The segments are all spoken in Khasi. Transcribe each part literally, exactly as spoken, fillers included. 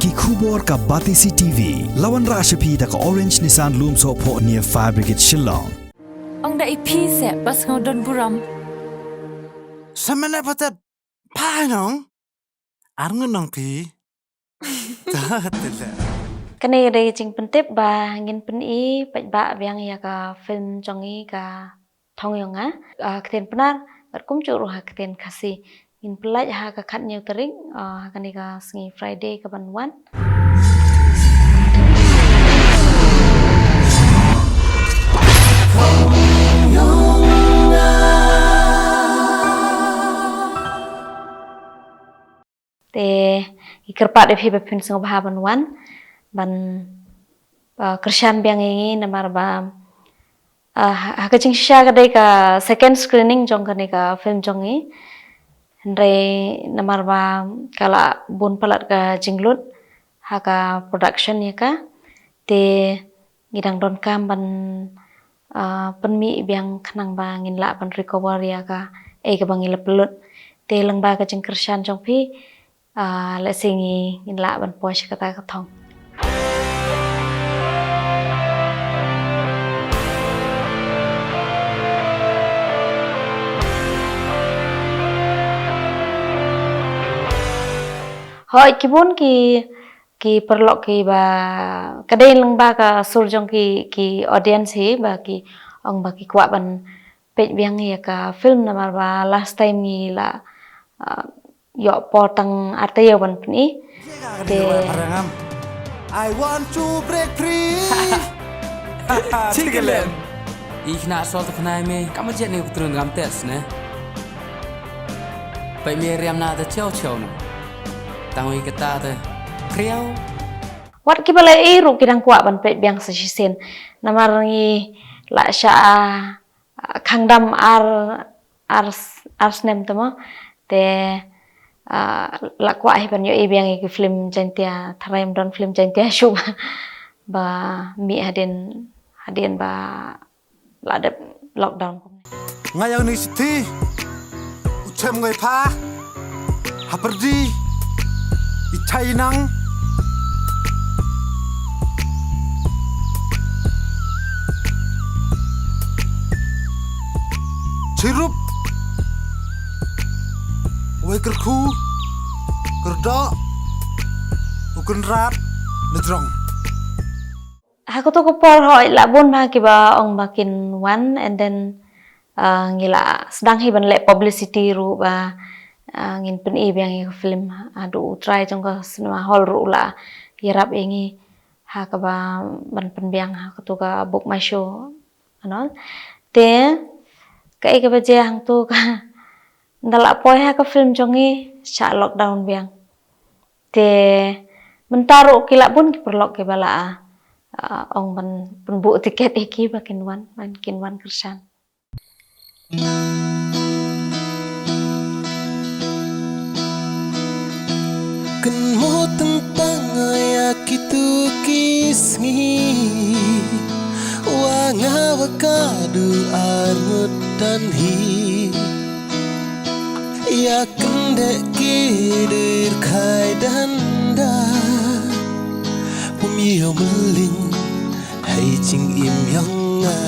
Ki khubor ka Batesi T V. La wanrah sha phi da ka Orange Nissan Lumsohphoh near Fire Brigade Shillong. Ong da i phi se bas ngau don buram. Samana patat pa nong. Ar ngun nong phi. Ta tela. Kane ka dei ka jingpyntip ba ngin pyni paidbah biang ïa ka film jong ngi ka Thong Ïong Nga, ah, ktien Pnar bad kumjuh ruh ha ktien Khasi. Ngin pyllait ha ka khatñiew tarik, ah, ha kane ka sngi Friday ka ban wan. Te ngi kyrpad ïa phi ba phin sngewbha ban wan ban, ah, kyrshan biang ïa ngi namar ba, ah, ha, ha ka jingshisha ka dei ka second screening jong kane ka film jong ngi. Hynrei namar ba ka la bun palat ka jinglut ha ka production ïa ka, te ngi dang donkam ban, ah, pynmih biang khnang ba ngin lah ban recover ïa kaei kaba ngi la pynlut. Te lyngba ka jingkyrshan jong phi, ah, lehse ngi, ngin lah ban poi sha kata ka thong. Hooid, ki bun ki, ki paralok kiba, ka dei lyngba ka sur jong ki, ki audience hi ba ki ong ba ki kwah ban peit biang ïa ka film namar ba last time ngi la, ah, ïoh por tang ar taïew ban pyni. Te I want to break free. Chicken. I khna sol ta khna me, kam jet ne ku trun kam tes ne. Peit me riam na ta cheu cheu ne. Tang wi kata ta kriau. Wat kiba la ei ruh ki dang kwah ban peit biang sa shisien. Namar ngi la shah, ah, khang dam ar, ar, ar snem te mo. Te, ah, la kwah hi ban ïohi biang ïa ki film Jaiñtia, tharai ym don film Jaiñtia shuh ba mih hadien, hadien ba la dep lockdown kumne. Nga ïa ni siti u chem ngai pha ha pyrdi i chai nang chirup wei kyrkhu kyrdoh u kynrad na jrong. Ha kato ka por hooid la bun bha kiba ong ba kin wan, and then, ah, ngi la sdang hi ban leh publicity ruh ba, ah, ngin pyni biang ïa ka film. Haduh u trai jong ka cinema hall ruh u la ïarap ïa ngi ha kaba ban pynbiang ha kato ka book my show and all. Te kaei kaba jia hangto ka nda la poi ha ka film jong ngi shah lockdown biang. Te mynta ruh ki la bun ki paralok kiba la, ah, ong ban pynbuh tiket ïa ki ba kin wan, ban kin wan kyrshan. Kynmaw tang tang ïa kitu ki sngi, wa nga wa ka du ar ngut dan hi. Ïa kyndeh ki dei khai danda. Pum ïa mling hai jingim ïa nga.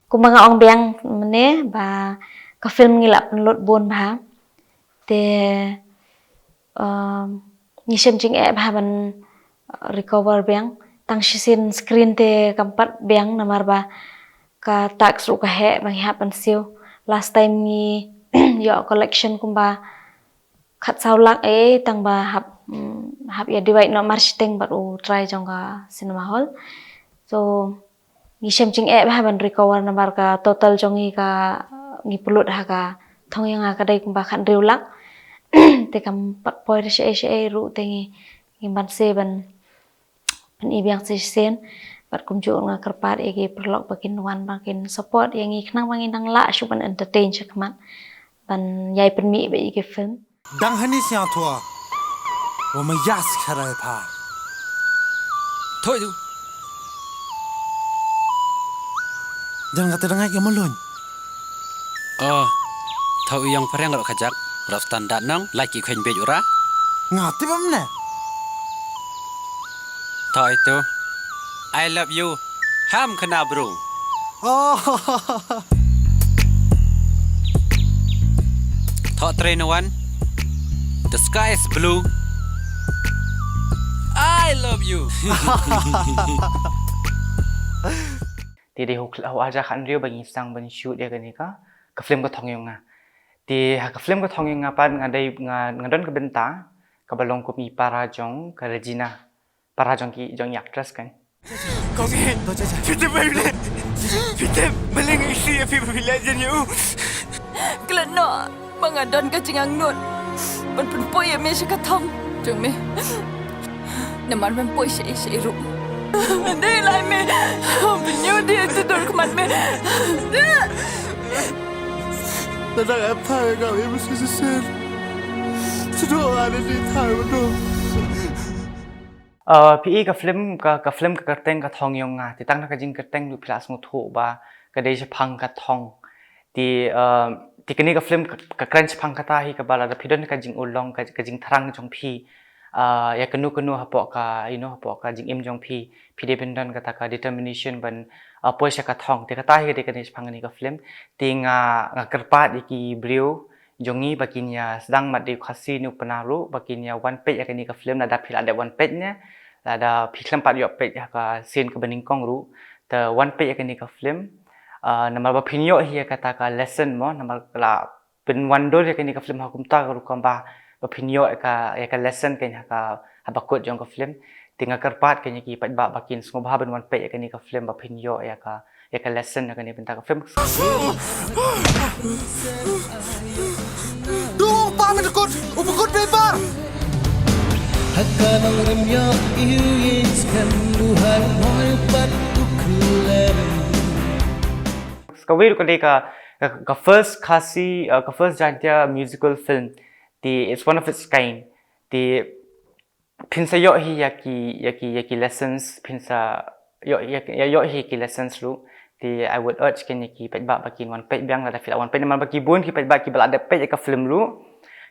Kumba nga ong biang mynne ba ka film ngi la pynlut bun bha. Te, um, ngi shem jingeh bha ban, uh, recover biang. Tang shisien screen te kam pat biang namar ba ka tax ruh ka heh ba ngi hap ban siew. Last time ngi ïoh collection kumba khatsaw lak ei tang ba hap, mm, hap ïa divide noh marshiteng bad u trai jong ka cinema hall. So ngi shem jingeh bha ban recover namar ka total jong ngi ka ngi pynlut ha ka Thong Ïong Nga ka dei kumba khathynriew lak. Te kam pat poi da shaei shaei ruh te ngi, ngi banse ban pyni biang shisien. Bad kumjuh nga kyrpad ïa ki paralok ba kin wan ba kin support ïa ngi khnang ba ngin nang lah shuh ban entertain sha khmat ban ïai pynmih bad ïa ki film. Dang hani sñiawthooh wa ma yas kharai pha. Thoi du. Jan kata dang ai ka malun. Oh, thau ïong phareng rok khajak, rok standard nang, lai ki khuen bej ura. Nga tip em ne? Thoh itu. I love you. Ham kena bro. Oh. Thoh three in one. The sky is blue. I love you. Te dei hok hok aja khan rio ba ngi sang ban shoot ïa kane ka ka film Ka Thong Ïong Nga. Te ha ka film Ka Thong Ïong Nga pat nga dei nga nga don ka bynta kaba long kum i para jong ka Regina, para jong ki jong i actress kan. Kong eh, phi tip ba phi leh, phi tip ba leh isi ïa phi ba phi leh jin ïa u. Klet noh ba nga don ka jingangnud ban pynpoi ïa me sha ka thong jong me. Namar mem poi sha i sha i ruh. Dei lai me. Pynïoh dei te dur khmat me. Te dang em thai nga im shisien. Sdang ani thai ba dum. Uh, phi i ka film ka ka film ka kyrteng Ka Thong Ïong Nga. Te tang na ka jingkyrteng ruh phi la sngewthuh ba ka dei shaphang ka thong. Te uh, te kane ka film ka, ka kren shaphang kata hi kaba lada phi don ka jingurlong ka, ka jingthrang jong phi. Uh, ïa kano kano hapoh ka, you know, hapoh ka jingim jong phi, phi dei ban don kata ka determination ban uh, poi sha ka thong. Te kata hi ka dei kane shaphang kane ka film. Te nga nga kyrpad ïa ki briew jong ngi ba kin ïa sdang mat dei u Khasi ne u Pnar ruh ba kin ïa wan peit ïa kane ka film lada phi la dep wan peit ne lada phi khlem pat ïoh peit ïa ka sien kaba nyngkong ruh te wan peit ïa kane ka film. Ah, namar ba phin ïoh hi ïa kata ka lesson mo namar la pynwandur ïa kane ka film ha kumta ka rukom ba ba phin ïoh ïa ka ïa ka lesson kan ha ka haba kut jong ka film. Te nga kyrpad kan ïa ki paidbah ba kin sngewbha ban wan peit ïa kane ka film ba phin ïoh ïa ka ïa ka lesson na kane bynta ka film. Duh, pa, me dukut, u bukut paper. Haka nang rem ïa iu yin skan duhai hoi pat u khlem. Kawei ruh ka dei ka ka first Khasi uh, ka first Jaintia musical film. Te it's one of its kind. Te phin sa ïoh hi ïa ki ïa ki ïa ki lessons, phin sa ïoh ïa ki ïoh hi ki lessons ruh. Te I would urge kan ïa ki paidbah ba kin wan peit biang lada phi la wan peit namar ba ki bun ki paidbah kiba la dep peit ïa ka film ruh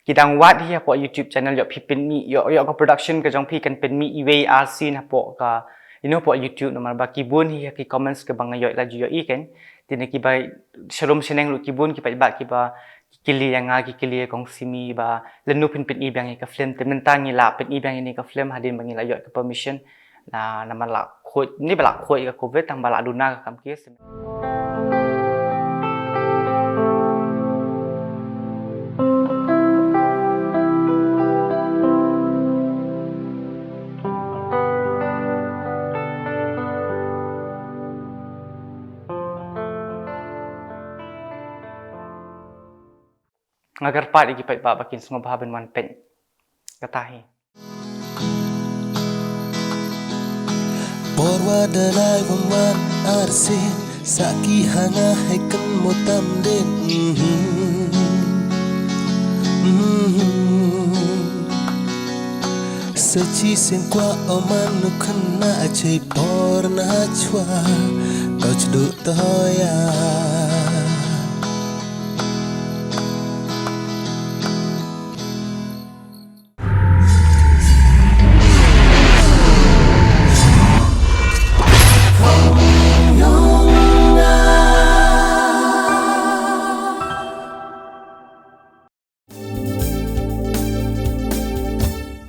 ki dang wad hi hapoh YouTube channel ïoh phi pynmih ïoh ïoh ka production ka jong phi kan pynmih iwei ar scene hapoh ka, you know, hapoh YouTube namar ba ki bun hi ha ki comments kaba nga ïoh la ju ïohi kan. Te na kiba sharum shaneng ruh ki bun ki paidbah kiba ki kylli ïa nga ki kylli ïa kong Simi ba lano phin pyni biang ïa ka film. Te mynta ngi la pyni biang ïa kane ka film hadien ba ngi la ïoh ka permission na namar la khuid ne ba la khuid ïa ka covid tang ba la duna ka kam ki. Nga kyrpad ïa ki paidbah ba kin sngewbha ban wan peit. Kata hi. Por wa da lai wan wan arsi saki hanga hai kan motam den. Sachi sing kwa oman nukhan na achai por na chwa. Kau chdu toya.